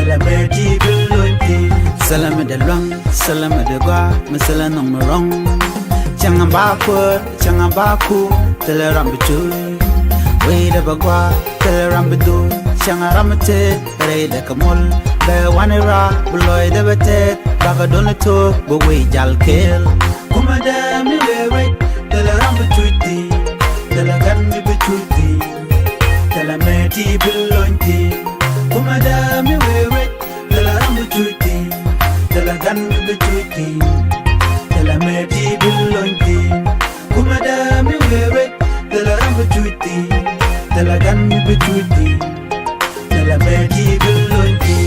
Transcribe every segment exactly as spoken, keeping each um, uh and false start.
Thilɛ mɛ ti bi luny ti. Thilɛ mi dee luaŋ, thilɛ mi dee gɔaa, mi thilɛ nhɔk mi rɔ̱ŋ. Cäŋ a ba kuäär, cäŋ a ba kuur, thilɛ ram bi cuc. Wecdɛ bɛ gɔaa, thilɛ ram bi dhuk. Cäŋ a ram mi tëë rɛydɛ kɛ muɔ̱l. Bɛ wani raar, bi lɔcdɛ bɛ tɛth. Bakɛ duɔ̱n ito̱, bi wec jal kɛɛl. Kumɛ dee mi wee wec, thilɛ ram bi cuc ti. Thilɛ gan mi bi cuc ti. Thilɛ mɛ ti bi luny ti. Kumɛ dee mi wee wec, thilɛ ram bi cuc ti. Thilɛ gan mi bi cuc ti. Thilɛ mɛ ti bi luny ti. Kumɛ dee mi wee wec, thilɛ ram bi cuc ti. Thilɛ gan mi bi cuc ti. Thilɛ mɛ ti bi luny ti.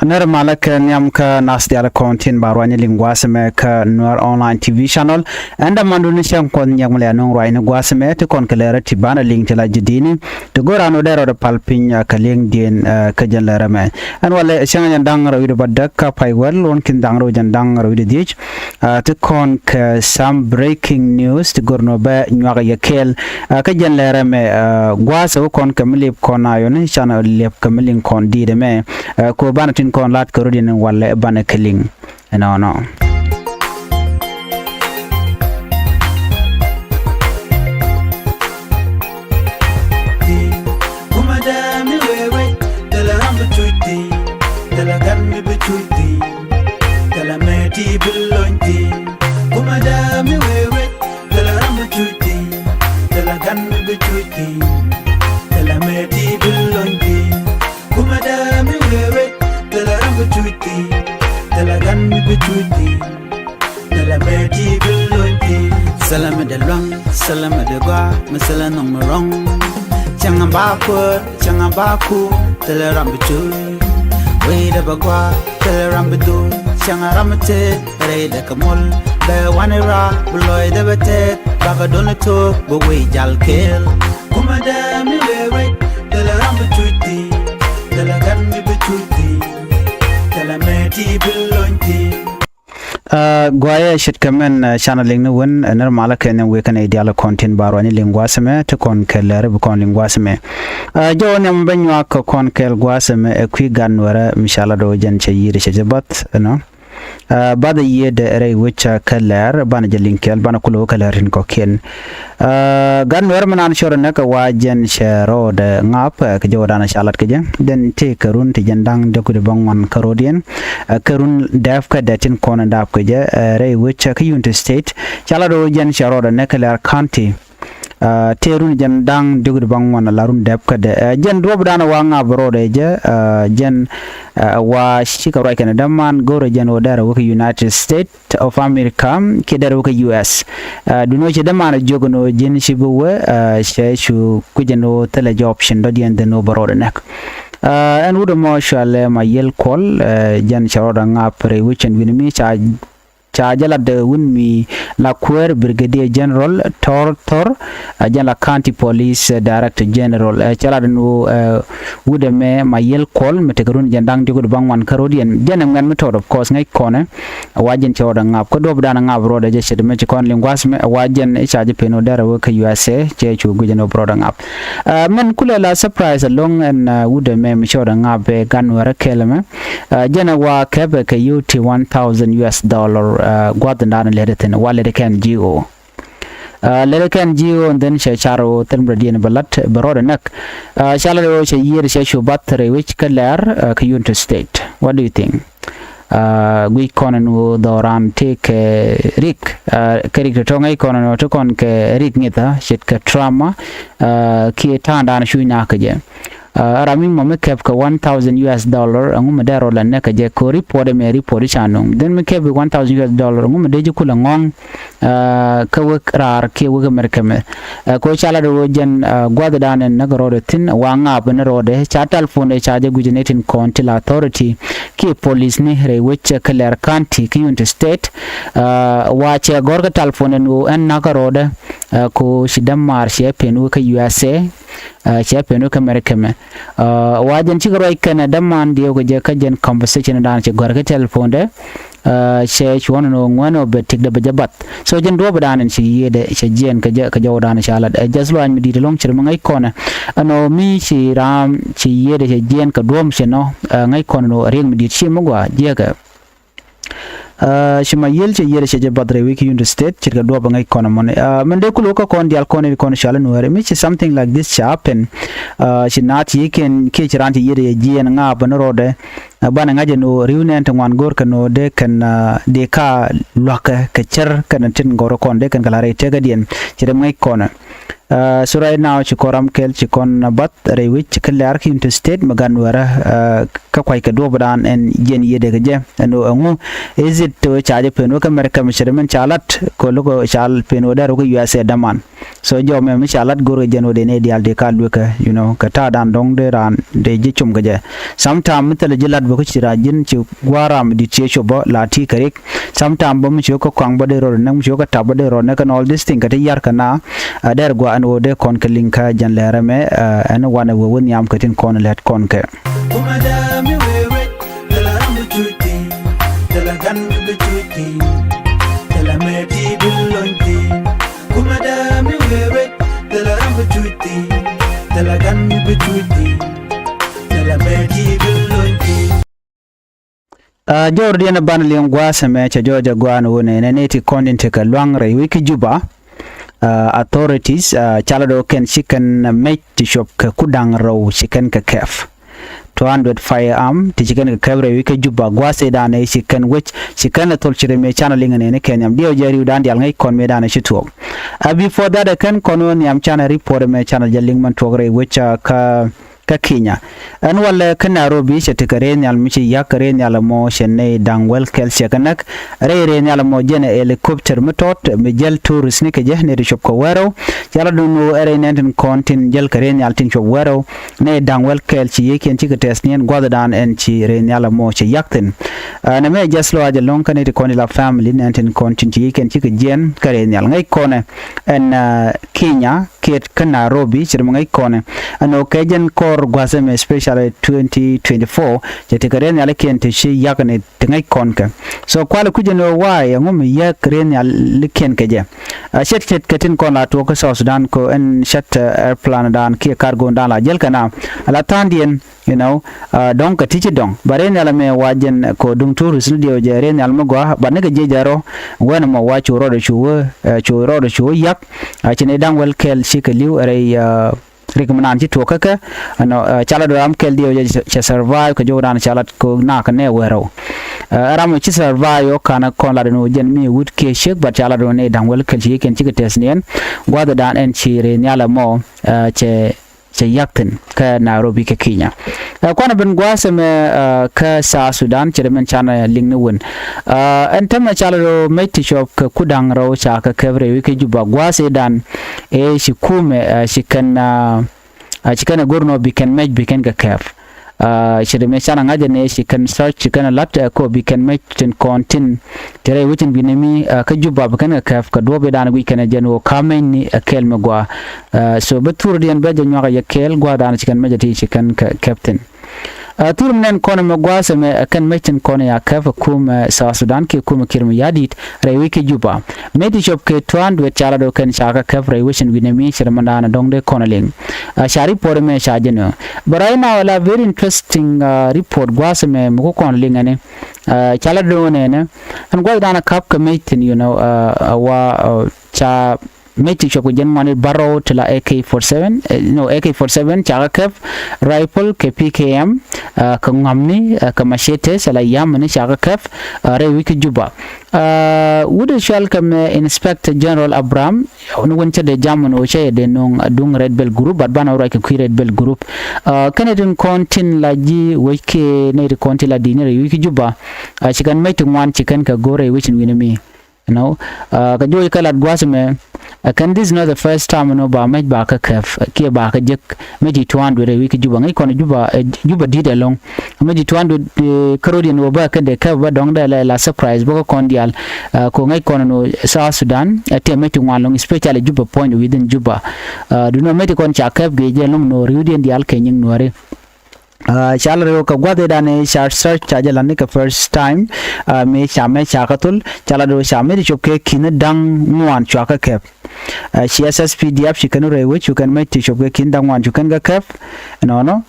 Nɛr malä kɛ nhiam kä nath diaal kɔn tin ba ruany liŋ gua̱a̱th ɛmɛ kä Nuer Online T V Channel. Ɛn dämandun cäŋ kuɔth nyiɛk mi lɛ nuŋ ruany ni gua̱a̱th ɛmɛ ti kɔn kɛ lɛr ti banɛ liŋ ti la ji̱ di̱i̱ni. Ti go̱o̱r an wä dee rɔɔdɛ pal piny, ah, kɛ liŋdiɛn, ah, kä jɛn lɛr ɛmɛ. Ɛn walɛ cäŋ jɛn da̱ŋ rɛw wi̱cdɛ bädäk kä pay wäl, wä kin da̱ŋ rɛw jɛn da̱ŋ rɛw wi̱cdɛ dhieec. Ah, ti kɔn kɛ some breaking news ti go̱r nɔ bɛ nyuak yɛ kɛɛl. Ah, kä jɛn lɛr ɛmɛ, ah, gua̱a̱th ɛ wä kɔn kɛ mi lip kɔn a yɔni can liɛp kɛ mi liŋ kɔn di̱i̱t ɛmɛ. Ah, ko banɛ tin kɔn lat kɛ rɔ̱diɛn walɛ banɛ kɛ liŋ. Ɛnɔnɔ. Kumɛ dee mi wee wec, thilɛ ram bi cuc ti. Thilɛ gan mi bi cuc ti. Thilɛ mɛ ti bi luny ti. Kumɛ dee mi wee wec, thilɛ ram bi cuc ti. Thilɛ gan mi bi cuc ti. Thilɛ mɛ ti bi luny ti. Kumɛ dee mi wee wec, thilɛ ram bi cuc ti. Thilɛ gan mi bi cuc ti. Thilɛ mɛ ti bi luny ti. Thilɛ mi dee luaŋ, thilɛ mi dee gɔaa, mi thilɛ nhɔk mi rɔ̱ŋ. Cäŋ a ba kuäär, cäŋ a ba kuur, thilɛ ram bi cuc. Wecdɛ bɛ gɔaa, thilɛ ram bi dhuk. Cäŋ a ram mi tëë rɛydɛ kɛ muɔ̱l. Bɛ wani raar, bi lɔcdɛ bɛ tɛth. Bakɛ duɔ̱n ito̱, bi wec jal kɛɛl. Kumɛ dee mi wee wec, thilɛ ram bi cuc ti. Thilɛ gan mi bi cuc ti. Thilɛ mɛ ti bi luny ti. Ah, guayɛ ce̱tkɛ mɛn, ah, canɛ liŋ ni wen, ah, nɛr malä kɛ nhiam wekɛ nɛy diaal kɔn tin ba ruany liŋ gua̱a̱th ɛmɛ ti kɔn kɛ lɛr bi kɔn liŋ gua̱a̱th ɛmɛ. Ah, jɔw nhiam bä nyuak kɛ kɔn kɛɛl gua̱a̱th ɛmɛ ɛ kui̱ gat nuɛrɛ mi ca lat ɣöö jɛn cɛ yi̱i̱r cɛ jɛ bath ɛnɔ. Ah, bath ɛ yiëëdɛ rɛy wec kä lɛr banɛ jɛ liŋ kɛɛl banɛ kulɛ wä kä lɛr tin kɔ̱kiɛn. Ah, gat nuɛr mi naan cɔr nɛ kɛ wa jɛn cɛ rɔɔdɛ ŋa̱p, ah, kɛ jɔwdan ca lat kɛ jɛ. Jɛn tëë kɛ run ti jɛn da̱ŋ diɔ̱k wi̱cdɛ bäŋuan kä rɔɔdiɛn. Ah, kɛ run dɛɛp kä dɛt tin kɔn in daap kɛ jɛ, ah, rɛy wec kä Unity State. Ca lat ɣöö jɛn cɛ rɔɔdɛ nɛ kɛ lɛr county. Ah, tëë run jɛn da̱ŋ diɔ̱k wi̱cdɛ bäŋuan la run dɛɛp kä dɛ. Ah, jɛn duɔ̱ɔ̱pdan wa ŋa̱p rɔɔdɛ jɛ, ah, jɛn, ah, wa cikɛ ruac kɛn däman go̱rɛ jɛn ɣöö dɛrɛ wä kä United State of America kiɛ dɛr wä kä U S. Ah, duno cɛ däman jiök ni ɣöö ji̱n ci bi wee, ah, cɛ cu kui̱c ni ɣöö thilɛ jɔɔp cin dɔ̱diɛn dhin ɣöö bä rɔɔdɛ nɛk. Ah, ɛn wut ɛmɔ cualɛ ma yiël kuɔl, ah, jɛn cɛ rɔɔdɛ ŋa̱p rɛy wecɛn wi̱n mi ca, ca jɛ lat wun mi la kuäär Brigadier General Thor Thor, ah, jɛn la County Police, ah, Director General, ah, cɛ lat ni ɣöö, ah, wut ɛmɛ ma yiël kuɔl mi tekɛ run jɛn da̱ŋ diɔ̱k wi̱cdɛ bäŋuan kä rɔɔdiɛn. Jɛn ɛmɛn mi tɔɔt, of course, ŋäc kɔnɛ. Wa jɛn cɛ rɔɔdɛ ŋa̱p kä duɔ̱ɔ̱pdan ŋa̱p rɔɔdɛ jɛ ce̱t mɛ ci kɔn liŋ gua̱a̱th mɛ. Wa jɛn i̱ ca jɛ pen ɣöö dɛrɛ wä kä U S A cɛ cu guic jɛn ɣöö bɛ rɔɔdɛ ŋa̱p. Ah, mɛn kulɛ la surprise ɛlɔ̱ŋ ɛn, ah, wut ɛmɛ mi cɛ rɔɔdɛ ŋa̱p ɛ gan wärä kɛl ɛmɛ. Ah, jɛn ɛ wa kɛpɛ kɛ yio̱w ti one thousand U S dollar, ah, gua̱a̱thdan lɛt ɛ thi̱n wa lɛt ɛ kɛn ji̱ ɣöö. Ah, lɛt ɛ kɛn ji̱ ɣöö, and then cɛ car ɣöö thil mi dɔ̱diɛn bɛ la̱t bɛ rɔɔdɛ näk. Ah, ca lat ɣöö cɛ yiër cɛ cu bath rɛy wec kä lɛr, ah, kä Unity State. What do you think? Ah, guic kɔn ɛn ɣöö dhɔran tëëkɛ rik, ah, kɛ rik tɔ̱tɔ̱ ŋäc kɔn ɛn ɣöö te kɔn kɛ rik ŋi̱thä ce̱tkɛ trauma, ah, kiɛ ta̱a̱ŋdan cuc naath kä jɛ. Ah, ram mi mɔ mi kɛp kɛ one thousand U S dollar, ɛŋu mi dee rɔ lɛ nɛk kɛ jɛ kɛ report ɛmɛ, report i̱ ca nuŋ. Then mi kɛp one thousand U S dollar, ɛŋu mi dee ji̱ kulɛ ŋɔ̱ŋ, ah, kä wek raar kiɛ wek America mɛ. Ah, kɛ ɣöö ca lat ɣöö jɛn, ah, gua̱thdan ɛn näk rɔɔdɛ thi̱n, wa ŋa̱a̱p ɛn rɔɔdɛ, ca telephone ɛ ca jɛ gui̱c ɛ nɛy tin kɔn ti la authority kiɛ police ni rɛy wec kä Leer County kä Unity State. Ah, wa cɛ gɔ̱r kä telephone ɛn ɣöö ɛn näk rɔɔdɛ, ah, kɛ ɣöö ci dämaar cɛ pen wä kä U S A. Ah, cɛ pen wä kä America mɛ. Ah, wa jɛn cikɛ ruac kɛnɛ dämaan diɛw kɛ jɛ kä jɛn conversation dan cɛ gɔ̱a̱r kä telephone dɛ. Cɛ cuɔ̱n ɛn ɣöö ŋuɛ̈n ɣöö bɛ tëkdɛ bɛ jɛ bath. So jɛn duɔ̱ɔ̱p ëëdan ɛn ci yiëëdɛ cɛ jiɛɛn kɛ jɛ kɛ jɔwdan ca lat. Ɛ jɛth lɔaac mi di̱i̱t ɛlɔ̱ŋ ce̱t mi ŋäc kɔnɛ. Ɛn ɣöö mi ci raam ci yiëëdɛ cɛ jiɛɛn kɛ duɔ̱ɔ̱p cɛ nɔ ŋäc kɔnɛ nɔ riɛk mi di̱i̱t ci mi gɔaa jiɛkɛ. Ci ma yiël cɛ yiëëdɛ cɛ jɛ bath rɛy wi̱i̱ kä Unity State ce̱tkɛ duɔ̱ɔ̱p ɛ ŋäc kɔnɛ mɔni. Mɛn dee kulɛ wä kä kɔn diaal kɔn in kɔn cɔal in wääri mi ci something like this ca happen. Ci naath ci yiëëkiɛn kiɛ ci raan ci yiëëdɛ cɛ jiɛɛn ŋa̱a̱ bä ni rɔɔdɛ. Banɛ ŋa̱c ɛn ɣöö ri̱w nɛɛn ti ŋuan go̱o̱rkɛ ɛn ɣöö dee kɛn dee ka lua̱kɛ kɛ cär kɛn tin gɔ̱rä kɔn dee kɛn kɛ la̱r rɛy tëkädiɛn ci rɛm ŋäc kɔnɛ. So right now ci kɔn ram kɛl ci kɔn bath rɛy wec ci kä lɛ̈r kä Unity State mi gat nuɛrä. Kä kua̱ckɛ duɔ̱ɔ̱pdan ɛn jiɛn yiëëdɛ kɛ jɛ ɛn ɣöö ɛŋu is it tëë ca jɛ pen wä kä America mi ci rɛm ɛn ca lat kɛ lo̱k ca pen wä dɛr wä kä U S A däman. So jɔw mɛ mi ca lat go̱rkɛ jɛn ɣöö dee nɛy diaal dee ka luekä, you know, kɛ ta̱a̱dan dɔ̱ŋ dee raan dee ji̱ com kɛ jɛ. Sometime mi thilɛ ji̱ lat bä kä ci raan ji̱n ci gua̱a̱r ram di̱t ciɛ cop bä la ti̱i̱ kɛ rik. Sometime bä mi ci wä kä kɔaŋ bä dee rɔɔd näk, mi ci wä kä tap bä dee rɔɔd näk, kɛn all this thing kɛ ti yar kɛ na. Dɛr gua̱a̱ ɛn ɣöö dee kɔn kɛ liŋ kä jɛn lɛɛrɛ mɛ ɛn wanɛ wee wä nhiam kɛ tin kɔn lɛt kɔn kɛ. Kumɛ dee mi wee wet, thilɛ ram bi cuc thi̱n, thilɛ gan bi cuc thi̱n, thilɛ mɛ ti bi lony thi̱n. Kumɛ dee mi wee wet, thilɛ ram bi cuc thi̱n, thilɛ gan bi cuc thi̱n, thilɛ mɛ ti bi lony thi̱n. Jɔwdiɛn banɛ liŋ gua̱a̱th ɛmɛ cɛ jɔɔc ɛ gua̱a̱n wunɛ nɛ nɛy ti kɔn in tekɛ lua̱ŋ rɛy wi̱i̱ kä Juba. Authorities calɛ do̱ kɛn ci kɛn mec ti cuɔp kɛ kuda̱ŋ rɛw ci kɛn kɛ kɛp. Two hundred firearm ti ci kɛn kɛ kɛp rɛy wi̱i̱ kä Juba gua̱a̱th ëëdan ëë ci kɛn wec ci kɛn lɛ thol ci rɛy mëë canɛ liŋ ɛ nɛni kɛ nhiam diɛw jɛ ri̱wdan diaal ŋäc kɔn mëëdan ëë ci tuɔɔk. Before that ɛ kɛn kɔn wä nhiam canɛ report ɛ mëë canɛ jɛ liŋ mɛn tuɔɔk rɛy wec kä kä Kenya. Ɛn walɛ kä Nairobi cɛ tekɛ rɛy nhial mi ci yak rɛy nhial ɛmɔ cɛ nɛy da̱ŋ wäl kɛl cɛ kɛ näk. Rɛy rɛy nhial ɛmɔ jɛn ɛ helicopter mi tɔt mi jäl tourist ni kɛ jɛ nɛy ti cuɔp kɛ wärɛw. Cɛ la duŋ ɛ rɛy nɛn tin kɔn tin jäl kɛ rɛy nhial tin cuɔp wärɛw. Nɛy da̱ŋ wäl kɛl ci yiëëkiɛn cikɛ tɛth niɛn gua̱thdan ɛn ci rɛy nhial ɛmɔ cɛ yak thi̱n. Nɛ mɛ jɛth lɔaac ɛlɔ̱ŋ kä nɛy ti kɔn ti la family nɛn tin kɔn tin ci yiëëkiɛn cikɛ jiɛn kä rɛy nhial ŋäc kɔnɛ ɛn Kenya kiɛt kä Nairobi ci ri mi ŋäc kɔnɛ. Ɛn ɣöö kɛ jɛn kɔr gua̱th ɛmɛ especially twenty twenty-four cɛ ti kɛ rɛy nhialikiɛn ti ci yak ni ti ŋäc kɔn kɛ. So kualɛ kui̱c ɛn ɣöö wa̱a̱ ɛŋu mi yak rɛy nhialikiɛn kɛ jɛ. A ce̱t ce̱t kɛ tin kɔn la tuɔɔk kä South Sudan kɛ ɛn cät airplane dan kiɛ cargo dan la jäl kɛ na a la tha̱a̱ŋdiɛn. You know, dɔ̱ŋ kɛ ti ci dɔ̱ŋ ba rɛy nhial ɛmɛ wa jɛn kɛ duŋ tourist ni diɛw jɛ rɛy nhial mi gɔaa ba ni kɛ jiɛc jɛ rɔ. Wɛn ɛmɔ wa cu rɔɔdɛ cu wä cu rɔɔdɛ cu wä yak. Ci nɛy da̱ŋ wäl kɛl ci kɛ li̱w rɛy rik mi naan ci tuɔɔk kä kɛ. Ɛnɔ ca lat ram kɛl diɛw jɛ cɛ survive kɛ jɔwdan ca lat kɛ nakä nɛ wärɛw. Ɛ ram mi ci survive ɔ ka̱n kɔn lat ɛn wä jɛn mi wut kiɛ ciek but ca lat ɔ nɛy da̱ŋ wäl kɛl ci kɛn cikɛ tɛth niɛn. Gua̱thdan ɛn ci rɛy nhial ɛmɔ cɛ cɛ yak thi̱n kä Nairobi kä Kenya. Ɛ kuanɛ ben gua̱a̱th ɛmɛ kä South Sudan cɛ dee mɛn canɛ liŋ ni wun. Ɛn tämɛ cal rɛw mec ti cuɔp kɛ kuda̱ŋ rɛw ca kɛ kɛp rɛy wi̱i̱ kä Juba gua̱a̱th idan ëë ci kumɛ ci kɛn ci kɛn ɛ go̱r nɔ bi kɛn mec bi kɛn kɛ kɛp. Ci dee mɛ canɛ ŋa̱c ɛn ëë ci kɛn search ci kɛn ɛ la̱t ɛ kɔ bi kɛn mec tin kɔn tin. Ti rɛy wecin bi nɛmi kä Juba bi kɛn kɛ kɛp kɛ duɔ̱ɔ̱p idan guic kɛn ɛ jɛn ɣöö ka̱mɛnyni ɛ kɛɛl mi gɔaa. So bä thurdiɛn bä jɛ nyuak a yɛ kɛɛl gua̱a̱th dan ci kɛn mecä ti ci kɛn kɛ kɛp thi̱n. Thur mi nɛn kɔn ɛmɛ gua̱a̱th ɛmɛ ɛ kɛn mec tin kɔn ya kɛp ɛ kum ɛ South Sudan kiɛ kum ɛ Kiir mi ya̱di̱t rɛy wi̱i̱ kä Juba. Mec ti cop kɛ tua̱a̱n duet ca la do̱ kɛn ca kɛ kɛp rɛy wecin wi̱nɛ mi cɛ rɛ mɛn da̱a̱n ɛ dɔ̱ŋ dee kɔn ɛ liŋ. Ca report ɛmɛ ca jɛ nöö. But right now la very interesting report gua̱a̱th ɛmɛ mi ku kɔn liŋ ɛni. Ca la do̱ nɛnɛ ɛn gua̱a̱th dan ɛ kap kɛ mec thi̱n you know a wa ca mec ti cuɔp kɛ jɛn ŋuanit bärɔw ti la A K forty seven, no, A K forty seven cakɛ kɛp, rifle kɛ P K M kɛ ŋuamni kɛ machetes ala yam ni cakɛ kɛp rɛy wi̱c kä Juba. Wut ɛ cual kɛ mɛ Inspector General Abraham ni wun cä dee jam ni wä cä yɛ dee nuŋ duŋ Red Belt Group but banɛ wä ruac kɛ kui̱ Red Belt Group. Kɛnɛ tin kɔn tin la ji̱ wec kɛ nɛ ti kɔn tin la di̱t ni rɛy wi̱c kä Juba. Ci kɛn mec ti ŋuan ci kɛn kɛ go̱r rɛy wi̱c in wi̱n mi. You know, kɛ juɔc kɛ lat gua̱th mɛ. Kɛn this is not the first time you know ba mec ba kä kɛp kiɛ ba kä jek mec ti tuan duet rɛy wi̱c kä Juba ŋäc kɔn Juba Juba di̱t ɛlɔ̱ŋ. Mec ti tuan duet kä ro̱diɛn wä bä kɛn dee kɛp bä dɔ̱ŋ dee la surprise bä kä kɔn diaal. Ko ŋäc kɔn ni South Sudan ɛ tiɛ mec ti ŋuan lɔ̱ŋ especially Juba puɔ̱ny within Juba. Duno mec ti kɔn ca kɛp gec ɛlɔ̱ŋ ni ri̱wdiɛn diaal kɛ nyiŋ nuääri. Ca la rɛw kɛ gua̱th i̱ dan i̱ ca search ca jɛ la̱t ni kɛ first time. Mëë ca mɛ ca kä thol ca la rɛw ca mɛ ti cop kɛ ki̱n da̱ŋ ŋuan cua kä kɛp. Ci S S P D F ci kɛn rɛy wec cu kɛn mɛ ti cop kɛ ki̱n da̱ŋ ŋuan cu kɛn kä kɛp. Ɛnɔnɔ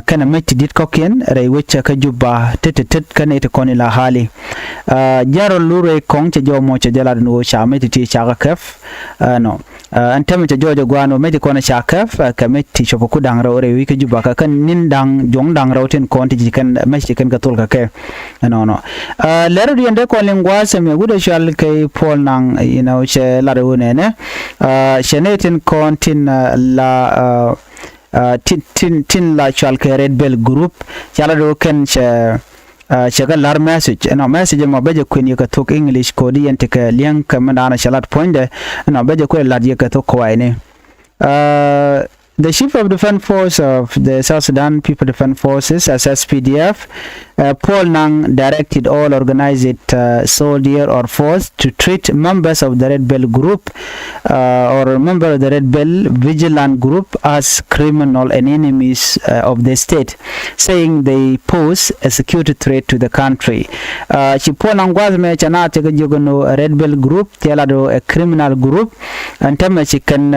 kɛn mɛ ti dit kɔ̱kiɛn rɛy wec kä Juba tet tet tet kɛn i̱ ti kɔn ila hali. General Lurey Kɔŋ cɛ jɔw mɔ cɛ jɛ lat ni wec ca mɛ ti ti ca kä kɛp. Ɛnɔ Ɛn tɛmɛ cɛ jɔɔc ɛ gua̱a̱n ɔ mec kɔn ca kɛp kɛ mec ti cop ku da̱ŋ rɛw rɛy wi̱c kä Juba kä kɛn ni̱n da̱ŋ juɔ̱ŋ da̱ŋ rɛw tin kɔn ti ci kɛn mec ti kɛn kɛ thol kɛ kɛ. Ɛnɔnɔ lɛr diɛn dee kɔn liŋ gua̱a̱th ɛmɛ wut ɛ cual kɛ Paul Nang, you know, cɛ lat ɛ wun ɛnɛ. Cɛ nɛ tin kɔn tin la tin tin tin la cual kɛ Red Belt Group ca lat ɛ wun kɛn cɛ Cɛ kɛ la̱r message ɛnɔ message ɛmɔ bɛ jɛ kuën yɛ kɛ thok English kodi yɛn ti kɛ liɛŋ kɛ mɛn da̱a̱n cɛ lat puɔ̱nydɛ. Ɛnɔ bɛ jɛ kuën la̱t yɛ kɛ thok kɔwa̱yni. The Chief of Defense Force of the South Sudan People Defense Forces, as S P D F, Paul Nang directed all organized soldier or force to treat members of the Red Belt Group or member of the Red Belt Vigilant Group as criminal and enemies of the state, saying they pose a security threat to the country. Ci Paul Nang gua̱th mɛ ca na tekɛ jiök ɛn ɣöö ɛ Red Belt Group thilɛ lat ɣöö ɛ criminal group. Ɛn täämɛ ci kɛn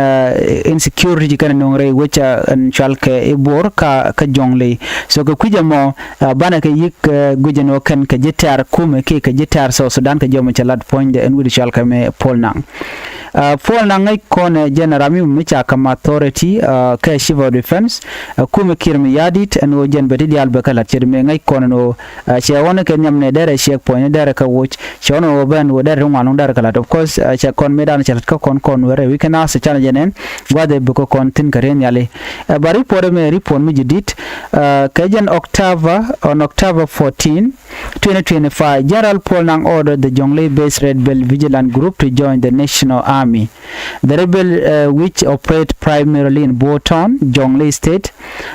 insecurity ci kɛn ɛ nöŋ rɛy wecä ɛn cual kɛ i̱ Bor kä Jɔŋley. So kɛ kui̱c ɛmɔ banɛ kɛ yi̱k guic ɛn ɣöö kɛn kɛ ji̱ tɛ̈r kumɛ kiɛ kɛ ji̱ tɛ̈r South Sudan kɛ jɔmɛ cɛ lat puɔ̱nydɛ ɛn wi̱cdɛ cual kɛ mɛ Paul Nang. Paul Nang ŋäc kɔn ɛ jɛn ram mi mi ca ka̱m authority kɛ Chief of Defense. Kumɛ Kiir mi ya̱di̱t ɛn ɣöö jɛn bɛ ti diaal bɛ kɛ la̱t ce̱t mëë ŋäc kɔn ɛn ɣöö cɛ ɣɔn kɛ nhiam nɛ derɛ ciɛk puɔ̱ny ni derɛ kɛ woc cɛ ɣɔn ɣöö bɛn ɣöö derɛ ti ŋuan luŋ derɛ kɛ la̱t. Of course cɛ kɔn mëë dan cɛ la̱t kä kɔn kɔn wɛrɛ wi̱c kɛ naath cɛ canɛ jɛ nɛn gua̱dhɛ bikɛ kɔn thi̱n kɛ ri̱n nhiali. Ɛ ba report ɛmɛ report mi ji̱ di̱t kɛ jɛn October, on October fourteen, twenty twenty-five, General Paul Nang ordered the Jonglei-based Red Belt Vigilant Group to join the National Army. The rebel, uh, which operate primarily in Bor Town, Jonglei State,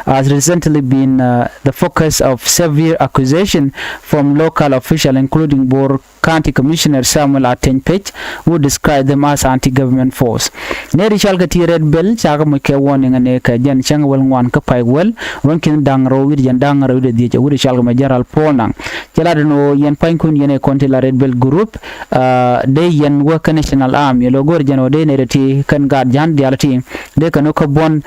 has recently been, uh, the focus of severe accusation from local officials, including Bor County Commissioner Samuel Ateny Page, who described them as anti-government force. Nɛy ti cɔal kɛ ti Red Belt cakɛ moc kɛ warning ni kɛ jɛn cäŋ wäl ŋuan kä pay wäl ruɔ̱n ki̱n da̱ŋ rɛw wi̱cdɛ jɛn da̱ŋ rɛw wi̱cdɛ dhieec, wi̱cdɛ cɔal kɛ mɛ General Paul Nang. Cɛ lat ɛn ɣöö yɛn pa̱ny kun yɛn ɛ kɔn ti la Red Belt Group, dee yɛn wä kä National Army, yɛn lo̱ go̱r jɛn ɣöö dee nɛy ti ti kɛn gaat ja̱a̱n diaal ti dee kɛn wä kä buɔ̱n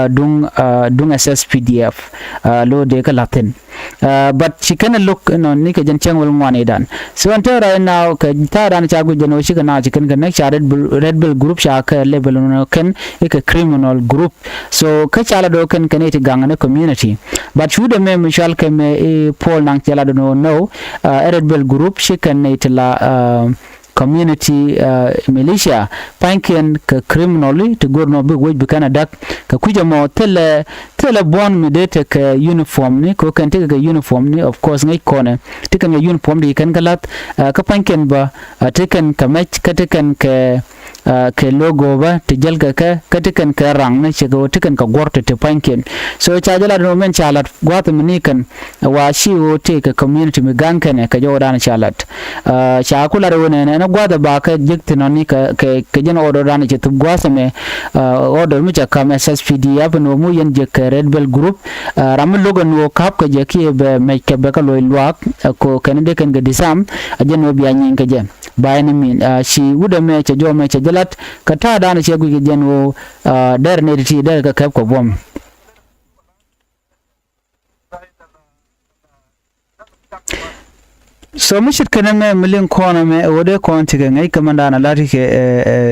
duŋ, duŋ S S P D F, lo̱ dee kä la̱thi̱n. But ci kɛn ɛ lo̱k inɔ ni kɛ jɛn cäŋ wäl ŋuan i̱dan. So ɛn te right now kɛ ta̱a̱dan ca guic jɛn ɣöö cikɛ naath ci kɛn kɛ näk ca Red Belt, Red Belt Group ca kɛ label inɔ kɛn i̱ kɛ criminal group. So kä ca la do̱ kɛn kɛn i̱ ti gaŋ ni community. But cu dee mɛ mi cual kɛ mɛ i̱ Paul Nang cɛ la do̱ nɔ nɔ ɛ Red Belt Group ci kɛn i̱ ti la community militia pa̱nykiɛn kɛ criminal i̱ ti go̱r nɔ bi wec bi kɛn a da̱k. Kɛ kui̱c ɛmɔ thilɛ, thilɛ buɔ̱n mi dee tekɛ uniform ni kɛ kɛn tekɛ kɛ uniform ni, of course ŋäc kɔnɛ ti kɛn kɛ uniform di kɛn kä la̱th. Kä pa̱nykiɛn bä ti kɛn kɛ mɛc kä ti kɛn kɛ kɛ logo bä ti jäl kɛ kɛ kä ti kɛn kɛ raŋ ni cɛ kɛ wä ti kɛn kɛ guɔ̱r ti ti pa̱nykiɛn. So ca jɛ lat ni wä mɛn ca lat gua̱th mi ni kɛn wa ci wä ti kɛ community mi gaŋ kɛnɛ kɛ jɛ wä dan ca lat. Ca ku lat wä nɛnɛ ni gua̱th ba kɛ jek thin ni kɛ, kɛ, kɛ jɛn order dan cɛ thup gua̱th mɛ order mi ca kam S S P D F ni wä mu yɛn jek kɛ Red Belt Group. Ram mi lo̱k ɛn wä kap kɛ jɛ kiɛ bɛ mɛc kɛ bɛ kɛ lo̱c luaak ko kɛn dee kɛn kɛ disarm a jɛn wä bia nyieeny kɛ jɛ. Ba ɛn min ci wut ɛmɛ cɛ jɔw mɛ cɛ jɛ lat kɛ ta̱a̱ da̱a̱n cɛ guic kɛ jɛn ɣöö dɛr nɛy ti ti dɛr kɛ kɛp kɛ buɔ̱m. So mi ce̱tkɛ nɛmɛ mi liŋ kɔn ɛmɛ ɛ ɣöö dee kɔn cikɛ ŋäc kɛ mɛn da̱a̱n a la̱t kɛ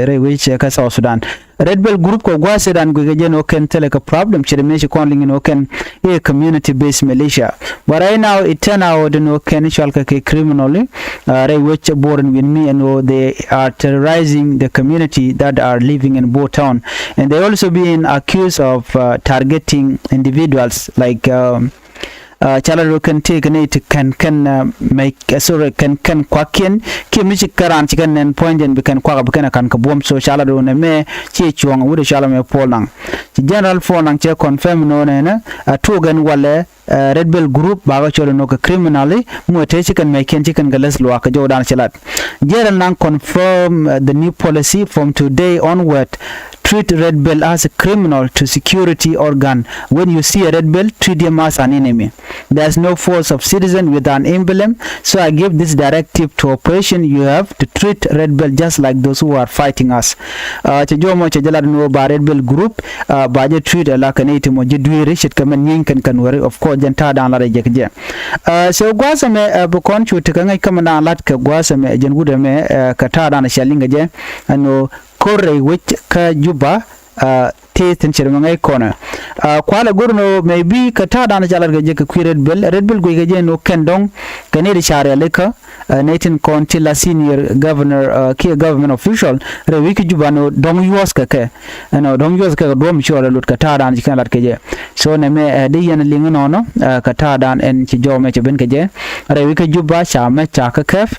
rɛy wec kä South Sudan. Red Belt Group kɛ gua̱a̱th ëëdan guikɛ jɛn ɣöö kɛn thilɛ kɛ problem ce̱t mëë ci kɔn liŋ in ɣöö kɛn i̱ community based militia. But right now it turn out in ɣöö kɛn i̱ cɔalkɛ kɛ criminal i̱ rɛy wec Bor in wi̱n mi ɛn ɣöö they are terrorizing the community that are living in Bor town. And they also being accused of targeting individuals like Ca la do̱ kɛn tëëkɛ nɛy ti kɛn kɛn mec, sorry, kɛn kɛn kuakiɛn kiɛ mi ci kɛ raan ci kɛn nɛn puɔ̱nydɛn bi kɛn kuak bi kɛn ɛ ka̱n kɛ buɔ̱m. So ca la do̱ nɛ mɛ ciɛ cuɔ̱ŋ wut ɛ ca la mɛ Paul Nang. Ci General Paul Nang cɛ confirm nɔ nɛnɛ a tuɔk ɛn walɛ Red Belt Group bakɛ cɔl inɔ kɛ criminal i̱ muɔ te ci kɛn mɛckiɛn ci kɛn kɛ läth luaak kɛ jɔwdan ci lat. General Nang confirm the new policy from today onward. treat Red Belt as a criminal to security organ. When you see a Red Belt, treat him as an enemy. There's no force of citizen with an emblem, so I give this directive to operation, you have to treat Red Belt just like those who are fighting us. Cɛ jɔmɔ cɛ jɛ lat ni wä ba Red Belt group ba jɛ treat ala kɛ ni ti mɔ jɛ dueeri ce̱tkɛ mɛn nyieeny kɛn kɛn weri, of course jɛn ta̱a̱ da̱a̱n lat ɛ jɛ kɛ jɛ. So gua̱a̱th ɛmɛ bi kɔn cu tekɛ ŋäc kä mɛn da̱a̱n lat kɛ gua̱a̱th ɛmɛ jɛn wut ɛmɛ kɛ ta̱a̱ da̱a̱n cɛ liŋ kɛ jɛ ɛn ɣöö ko̱r rɛy wec kä Juba. Tëë thi̱n ce̱t mɛ ŋäc kɔnɛ kualɛ go̱r nɔ maybe kɛ ta̱a̱ da̱a̱n ca lat kɛ jɛ kɛ kui̱ Red Belt, Red Belt guic kɛ jɛ nɔ kɛn dɔ̱ŋ kɛ nɛy ti ca rialikä nɛy tin kɔn ti la senior governor kiɛ government official rɛy wec kä Juba nɔ dɔ̱ŋ yuɔ̱th kɛ kɛ ɛnɔ dɔ̱ŋ yuɔ̱th kɛ kɛ duɔ̱m ci rɔ lɛ lut kɛ ta̱a̱ da̱a̱n ci kɛn lat kɛ jɛ. So nɛmɛ ɛ di yɛn liŋ nɔnɔ kɛ ta̱a̱ da̱a̱n ɛn ci jɔmɛ cɛ ben kɛ jɛ rɛy wec kä Juba ca mɛ ca kä kɛp.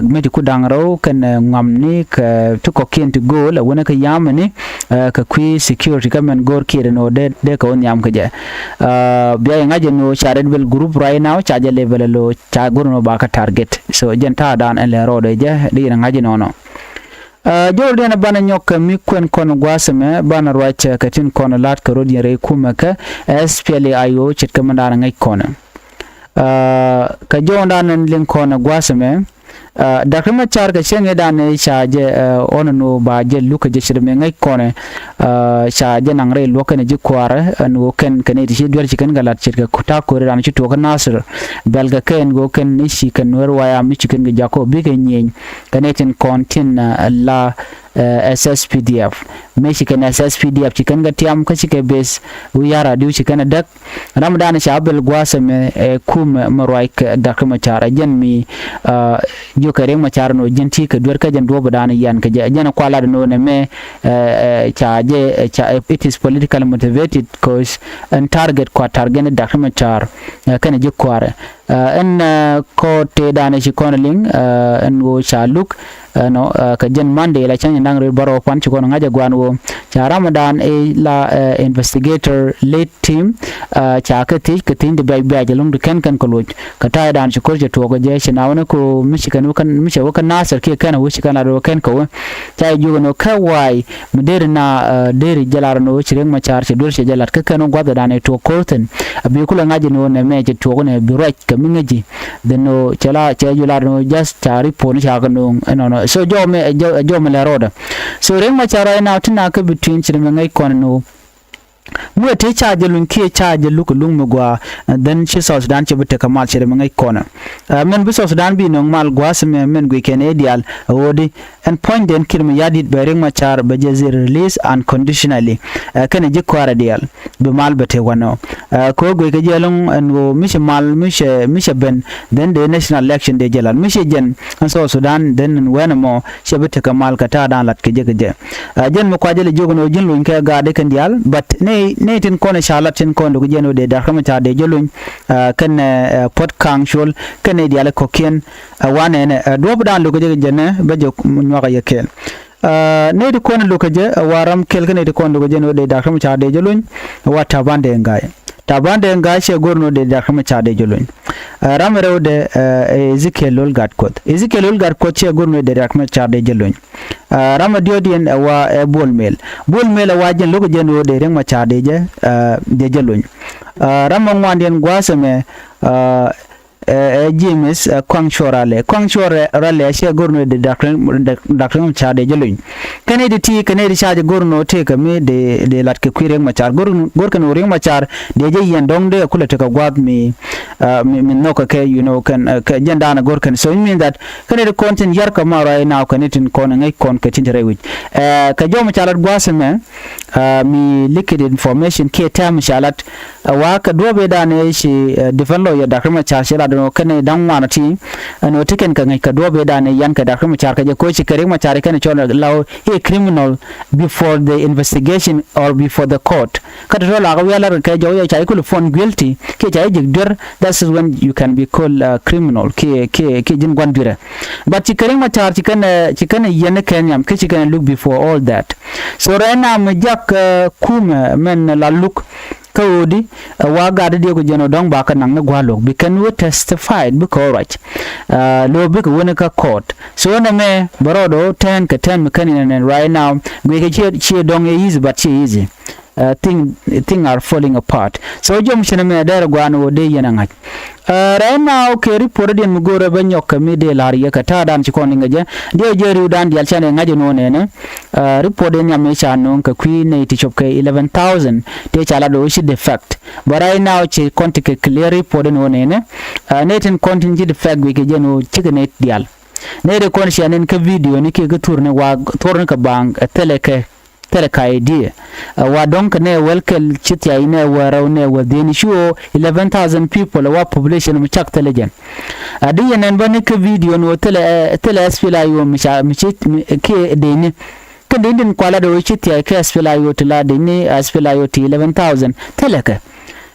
Mɛ ti ku da̱ŋ rɛw kɛn ŋuamni kɛ ti kɔ̱kiɛn ti go̱o̱l ɛ wänä kä yamɛni kɛ kui̱ security kä mɛn go̱o̱r kiɛt ɛn ɣöö dee kɛ wä nhiam kɛ jɛ. Bia yɛ ŋa̱c ɛn ɣöö ca Red Belt group right now ca jɛ level ɛ lo̱ ca go̱r ɛn ɣöö ba kä target. So jɛn ta̱a̱ da̱a̱n ɛn lɛ rɔɔdɛ jɛ di yɛn ŋa̱c ɛn nɔnɔ. Jɔwdiɛn banɛ nyɔk kɛ mi kuɛn kɔn gua̱a̱th ɛmɛ banɛ ruac kɛ tin kɔn la̱t kɛ rot yɛn rɛy kumɛ kɛ S P L A I O ce̱tkɛ mɛn da̱a̱n ŋäc kɔnɛ. Kɛ jɔwdiɛn liŋ kɔnɛ gua̱a̱th ɛmɛ Dr. Machar kɛ cäŋ ëëdan ca jɛ ɣɔn ɛn ɣöö ba jɛ luk kɛ jɛ ce̱t mi ŋäc kɔnɛ. Ca jɛ naŋ rɛy luɔ̱k kɛn ji̱ kua̱rä ɛn ɣöö kɛn kɛn iti ci duer ci kɛn kɛ la̱t ce̱tkɛ ta̱a̱ ko̱ri ran ci tuɔɔk kä Nasir. Bɛl kɛ kɛn ɣöö kɛn i̱ ci kɛn Nuɛr Wayam i̱ ci kɛn kɛ Jakop bikɛ nyieny kɛn itin kɔn tin la S S P D F. Mëë ci kɛn S S P D F ci kɛn kɛ tiam kä ci kɛ beth wi̱i̱ ya̱r adiu ci kɛn ɛ däk. Ramdan ca bel gua̱a̱th ɛmɛ ɛ kumɛ mɛ ruac kɛ Dr. Machar ɛ jɛn mi jiökɛ Riek Machar ɛn ɣöö ji̱n ti kɛ duer kä jɛn duɔ̱ɔ̱pdan yian kɛ jɛ ɛ jɛn ɛ kualat ɛn ɣöö nɛmɛ ca jɛ ca it is political motivated cause ɛn target kua target ni Dr. Machar kɛnɛ ji̱ kua̱rɛ. Ɛn kɔɔt tëëdan ɛ ci kɔn liŋ ɛn ɣöö ca luk ɛnɔ kɛ jɛn Monday la cäŋ da̱ŋ rɛw bärɔw pan ci kɔn ŋa̱c ɛ gua̱a̱n ɣöö ca ramdan ɛ la investigator led team. Ca kɛ thiec kɛ thiec ti biac biac ɛlɔ̱ŋ ti kɛn kɛn kɛ loc kɛ ta̱a̱ dan ci ko̱r cɛ tuɔɔk kɛ jɛ ci na wänä kɛ mi ci kɛn mi cɛ wä kä Nasir kiɛ kɛn a wä ci kɛn lat wä kɛn kɛ wä. Ca jɛ jiök ɛn ɣöö kɛ wa̱a̱ mi deri na deri jɛ lar ɛn ɣöö ci Riek Machar cɛ duer cɛ jɛ lat kä kɛn wä gua̱th ɛ dan ɛ tuɔɔk ko̱r thi̱n. A bi kulɛ ŋa̱c ɛn ɣöö nɛmɛ cɛ tuɔɔk ɛn ɛ bi ruac kɛ mi ŋäci. Dhɛ nɔ cɛ la cɛ ju lar nɔ just ca report ni ca kɛ no̱o̱ŋ ɛnɔnɔ. So jɔmɛ jɔmɛ lɛ rɔɔdɛ. So Riek Machar right now ti na kä between ci mɛ ŋäc kɔn nɔ. Muɛ te ca jɛ luny kiɛ ca jɛ luk luŋ mi gua. Then ci South Sudan cɛ bi tekɛ mal ci mɛ ŋäc kɔn. Mɛn bi South Sudan bi nɔŋ mal gua si mɛ mɛn gui kɛn ɛ dial ɛ ɣöödi. Ɛn puɔ̱nydɛn Kiir Mayardit bɛ Riek Machar bɛ jɛ zir release unconditionally. Ɛ kɛnɛ ji̱ kua̱rɛ diaal bi mal bɛ te wanɔ. Ɛ kɛ ɣöö guic kɛ jɛ ɛlɔ̱ŋ ɛn ɣöö mi ci mal mi cɛ mi cɛ ben then dee national election dee jɛ lat mi cɛ jɛn ɛn South Sudan then ɛn wɛn ɛmɔ cɛ bi tekɛ mal kɛ ta̱a̱ da̱a̱n lat kɛ jɛ kɛ jɛ. Ɛ jɛn mi kua jɛ lɛ jiök ɛn ɣöö ji̱n luny kɛ gaat dee kɛn diaal but nɛy nɛy tin kɔn ɛ ca lat tin kɔn dee kɛ jɛ ɛn ɣöö dee Dr. Machar dee jɛ luny. Ɛ kɛnɛ Puɔt Kaŋ Cuɔl kɛnɛ diaal kɔ̱kiɛn. Ɛ wanɛ nɛ ɛ duɔ̱ɔ̱p da̱a̱n lo̱kɛ jɛ kɛ jɛ nɛ bä jɛ nyuakä yɛ kɛɛl. Ɛ nɛy ti kɔn lo̱kɛ jɛ ɛ wa ram kɛɛl kä nɛy ti kɔn lo̱kɛ jɛ ni wä dee Dr. Machar dee jɛ luny. Ɛ wa Taban Deng Gai. Taban Deng Gai cɛ go̱r ni wä dee Dr. Machar dee jɛ luny. Ɛ ram rɛw dee ɛ Ezekiel Lol Gatkuoth. Ezekiel Lol Gatkuoth cɛ go̱r ni wä dee Dr. Machar dee jɛ luny. Ɛ ram ɛ diɔ̱ɔ̱diɛn ɛ wa ɛ Bol Mel. Bol Mel ɛ wa jɛn lo̱kɛ jɛ ni wä dee Riek Machar dee jɛ ɛ dee jɛ luny. Ɛ ram ɛ ŋuandiɛn gua̱a̱th ɛmɛ ɛ ɛ James ɛ Kuaŋ Cuɔr Ralɛ. Kuaŋ Cuɔr Ralɛ a ciɛ go̱r nɔ dee Dr. Machar dee jɛ luny. Kɛn i̱ ti ti kɛn i̱ ti ca jɛ go̱r nɔ tëëkɛ mi dee dee lat kɛ kui̱ Riek Machar go̱r go̱r kɛn ɣöö Riek Machar dee jɛ yiɛn dɔ̱ŋ dee kulɛ tekɛ gua̱a̱th mi ɛ mi mi nhɔkɛ kɛ you know kɛn ɛ kɛ jɛn da̱a̱n ɛ go̱r kɛn. So it means that kɛn i̱ ti kɔn tin yar kɛ ma ruac naw kɛn i̱ tin kɔn ɛ ŋäc kɔn kɛ tin te rɛy wi̱c. Ɛ kɛ jɔmɛ ca lat gua̱a̱th ɛmɛ ɛ mi likit information kiɛ tɛm ca lat. Ɛ wa kɛ duɔ̱ɔ̱p ëëdan ëë ci defend lawyer Dr. Machar ci lat ɛn ɣöö kɛn ɛ da̱ŋ ŋuan ɛ ti ɛn ɣöö ti kɛn kɛ ŋäc kɛ duɔ̱ɔ̱p ëëdan ëë yan kɛ Dr. Machar kɛ jɛ koci kɛ Riek Machar kɛn ɛ cɔl la ɣöö i̱ criminal before the investigation or before the court. Kä tɔ̱tɔ̱ la kɛ wi̱i̱ a lat kɛ jɔw yɛ ca i̱ kul found guilty kiɛ ca i̱ ji̱k duer, that is when you can be called a criminal kiɛ kiɛ kiɛ ji̱n gua̱n duerɛ. But ci kɛ Riek Machar ci kɛn ɛ ci kɛn ɛ yiɛn ɛ kɛ nhiam kiɛ ci kɛn ɛ look before all that. So right now mi jak kumɛ mɛn la luk Kä ɣöö di, ɛ, wa gat di diɛ ku jɛn ɣöö dɔ̱ŋ ba kä naŋ ni gua̱a̱r luɔ̱k. Bi kɛn wä testified, bi kɛ ɣöö ruac. Ɛ, lo̱ bikɛ wä ni kä court. So nɛmɛ bɛ rɔɔdɛ ɣöö tɛn kɛ tɛn mi kɛn in and right now. Guic kɛ ciɛ, ciɛ dɔ̱ŋ ɛ easy, but ciɛ easy. Ɛ, thing, thing are falling apart. So jɔm ci nɛmɛ dɛr gua̱a̱n ɣöö dee yɛn a ŋa̱c. Ɛ, right now kɛ report diɛn mi go̱o̱rɛ bä nyɔk kɛ mi dee la̱r yɛ kɛ ta̱a̱dan ci kɔn liŋ kɛ jɛ. Diɛ jɛ ri̱wdan diaal canɛ ŋa̱c ɛn ɣöö nɛnɛ. Ɛ, report in yam mi ca no̱o̱ŋ kɛ kui̱ nɛy ti cop kɛ eleven thousand. Tëë ca lat ɣöö ci defect. But right now ci kɔn ti kɛ clear report in ɣöö nɛnɛ. Ɛ, nɛy tin kɔn tin ci defect guic kɛ jɛ ɛn ɣöö cikɛ nɛy diaal. Nɛy ti kɔn cia nɛn kä video ni kiɛ kä thurni wa thurni kɛ baŋ, ɛ, thilɛ kɛ thilɛ ka idea. Ɛ, wa dɔ̱ŋ kɛ nɛ wäl kɛl ci thia̱y nɛ wäl rɛw nɛ wäl dhieni ci ɣöö eleven thousand people ɛ wa population mi cak thilɛ jɛn. Ɛ, di yɛn nɛn bä ni kä video ni ɣöö thilɛ, ɛ, thilɛ SPLA-IO mi ca, mi ci, mi, kiɛ deni. Kä deni din kualɛ dee ɣöö ci thia̱y kä SPLA-IO ti la deni, SPLA-IO ti eleven thousand. Thilɛ kɛ.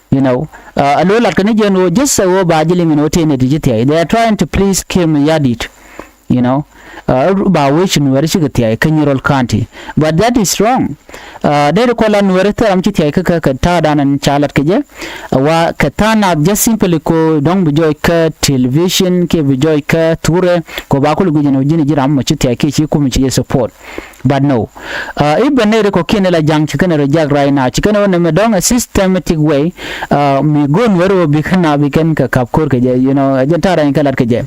You know, ɛ, a lo̱ lat kɛ ni jɛn ɣöö just ɛ ɣöö ba ji̱ liŋ ɛn ɣöö tëë nɛy ti ci thia̱y. They are trying to please Kiir Mayardit. You know, ɛ, ba wec nuɛɛri cikɛ thia̱y kä Nyirol County. But that is wrong. Ɛ, dee di kɔn la nuɛɛri thil ram ci thia̱y kä, kä, kɛ ta̱a̱dan ɛn ca lat kɛ jɛ. Ɛ, wa kɛ ta̱a̱ nath just simply ko dɔ̱ŋ bi jɔɔc kä television kiɛ bi jɔɔc kä thurɛ ko ba kul guic ɛn ɣöö ji̱n ji̱ ram mɔ ci thia̱y kiɛ ci kum ci jɛ support. But no. Ɛ, i̱ ben nɛy ri kɔ̱kiɛn ila ja̱ŋ ci kɛn reject right now. Ci kɛn ɣöö nɛmɛ dɔ̱ŋ ɛ systematic way. Ɛ, mi go̱o̱r nuɛɛri ɣöö bi kɛn a bi kɛn kɛ ka̱p ko̱r kɛ jɛ, you know, ɛ jɛn ta̱a̱ rɛny kɛ lat kɛ jɛ.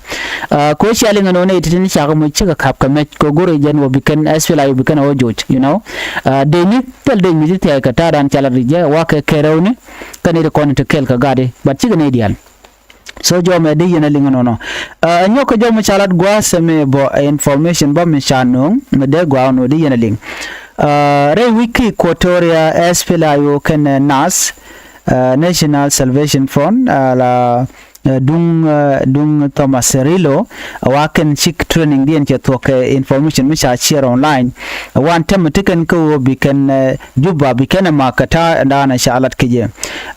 Ɛ, ko̱ cia liŋ ɛn ɣöö nɛy ti̱ti̱ ni cakɛ moc cikɛ ka̱p kɛ mɛc kɛ go̱r jɛn ɣöö bi kɛn SPLA-IO bi kɛn ɛ ɣöö joc, you know. Ɛ, deni thil dec mi ti thia̱y kɛ ta̱a̱dan ca lat kɛ jɛ wa kɛ kɛ rɛwni. Kɛn nɛy ri kɔn ti kɛl kɛ gatdi. But cikɛ nɛy diaal. So jɔmɛ di yɛn a liŋ nɔnɔ. Ɛ, nyɔk kɛ jɔmɛ ca lat gua̱a̱th ɛmɛ bɔ, ɛ, information bä mi ca no̱o̱ŋ mi dee gua̱a̱th nɔ di yɛn a liŋ. Ɛ, rɛy wi̱c kä Equatoria SPLA-IO kɛnɛ NAS, ɛ, National Salvation Front, ɛ, la, ɛ, duŋ, ɛ, duŋ Thomas Cirillo, ɛ, wa kɛn cik training diɛn cɛ thuɔ̱k kɛ information mi ca share online. Ɛ, wan tɛmɛ ti kɛn kä ɣöö bi kɛn, ɛ, Juba bi kɛn ɛ mak kɛ ta̱a̱ ɛn da̱a̱n ɛ ca lat kɛ jɛ.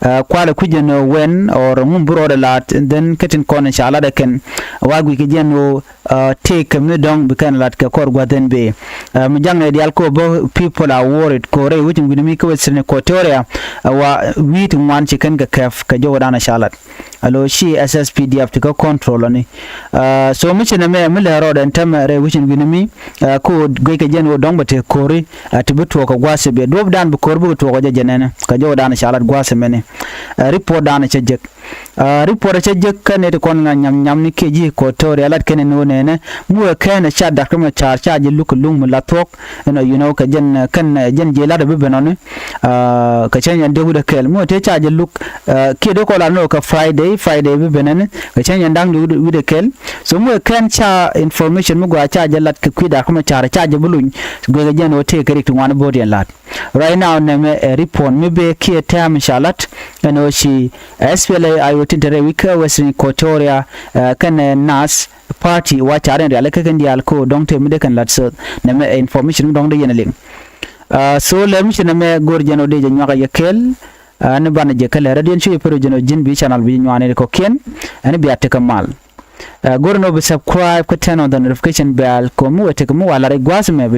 Ɛ, kualɛ kui̱c ɛn ɛ wɛn or ŋum bi rɔɔdɛ la̱a̱t, then kä tin kɔn ɛ ca lat ɛ kɛn. Wa guic kɛ jɛ ɛn ɣöö, ɛ, tëëkɛ mi dɔ̱ŋ bi kɛn ɛ lat kɛ kɔr gua̱th ɛn bëë. Ɛ, mi ja̱ŋ nɛ diaal kɛ ɣöö bä people are worried kɛ ɣöö rɛy wec in wi̱ni mi kä Western Equatoria. Ɛ, wa wi̱i̱ ti ŋuan ci kɛn kɛ kɛp kɛ jɔwdan ɛ ca lat. Alo ci SSPDF ti kä control ɔni. Ɛ, so mi ci nɛmɛ mi lɛ rɔɔdɛ ɛn tɛmɛ rɛy wec in wi̱ni mi. Ɛ, kä ɣöö guic kɛ jɛ ɛn ɣöö dɔ̱ŋ bɛ tëë ko̱ri. Ɛ, ti bi tuɔɔk kɛ gua̱a̱th ɛ bëë duɔ̱ɔ̱pdan bi ko̱r bikɛ tuɔɔk kɛ jɛ jɛ nɛnɛ kɛ jɔwdan ɛ ca lat gua̱a̱th ɛmɛni. Ɛ, report dan ɛ cä jek. Ɛ, report ɛ cä jek kä nɛy ti kɔn ŋa̱ nyam nyam ni kiɛ ji̱ Equatoria lat kɛn ɛn ɣöö nɛnɛ mi wee kɛn ɛ ca dak kä mɛ ca̱r ca jɛ luk kɛ luŋ mi la thuɔ̱k. Ɛn ɔ, you know, kɛ jɛn, ɛ, kɛn, ɛ, jɛn jiɛ lat ɛ bi ben ɔni. Ɛ, kɛ cä nyɛn dee wi̱dɛ kɛɛl mi wee tëë ca jɛ luk, ɛ, kiɛ dee kɔ lat ni ɣöö kɛ Friday, Friday bi ben ɛni kɛ cä nyɛn da̱ŋ dee wi̱dɛ, wi̱dɛ kɛɛl. So mi wee kɛn ca information mi gɔaa ca jɛ lat kɛ kui̱ dak kä mɛ ca̱r ca jɛ bi luny. Guic kɛ jɛn ɣöö tëë kɛ rik ti ŋuan bo̱o̱t yɛn la̱t. Right now nɛmɛ ɛ report mi bee kiɛ tɛm ca lat ɛn ɣöö ci SPLA-IO tin te rɛy wi̱c kä Western Equatoria, ɛ, kɛnɛ NAS party wa car in rialikä kɛn diaal kä ɣöö dɔ̱ŋ te mi dee kɛn lat söth. Nɛmɛ ɛ information mi dɔ̱ŋ dee yɛn a liŋ. Ɛ, so lɛ mi ci nɛmɛ go̱r jɛn ɣöö dee jɛ nyuak a yɛ kɛɛl. Ɛ, ni banɛ jɛ kɛ lɛ rɛdiɛn cuɛ pär jɛn ɣöö ji̱n bi channel bi nyuani kɔ̱kiɛn. Ɛn bia tekɛ mal. Ɛ, go̱r ni ɣöö bi subscribe kä turn on the notification bell kɛ ɣöö mi wee tekɛ mi wa lar i̱ gua̱a̱th ɛmɛ bi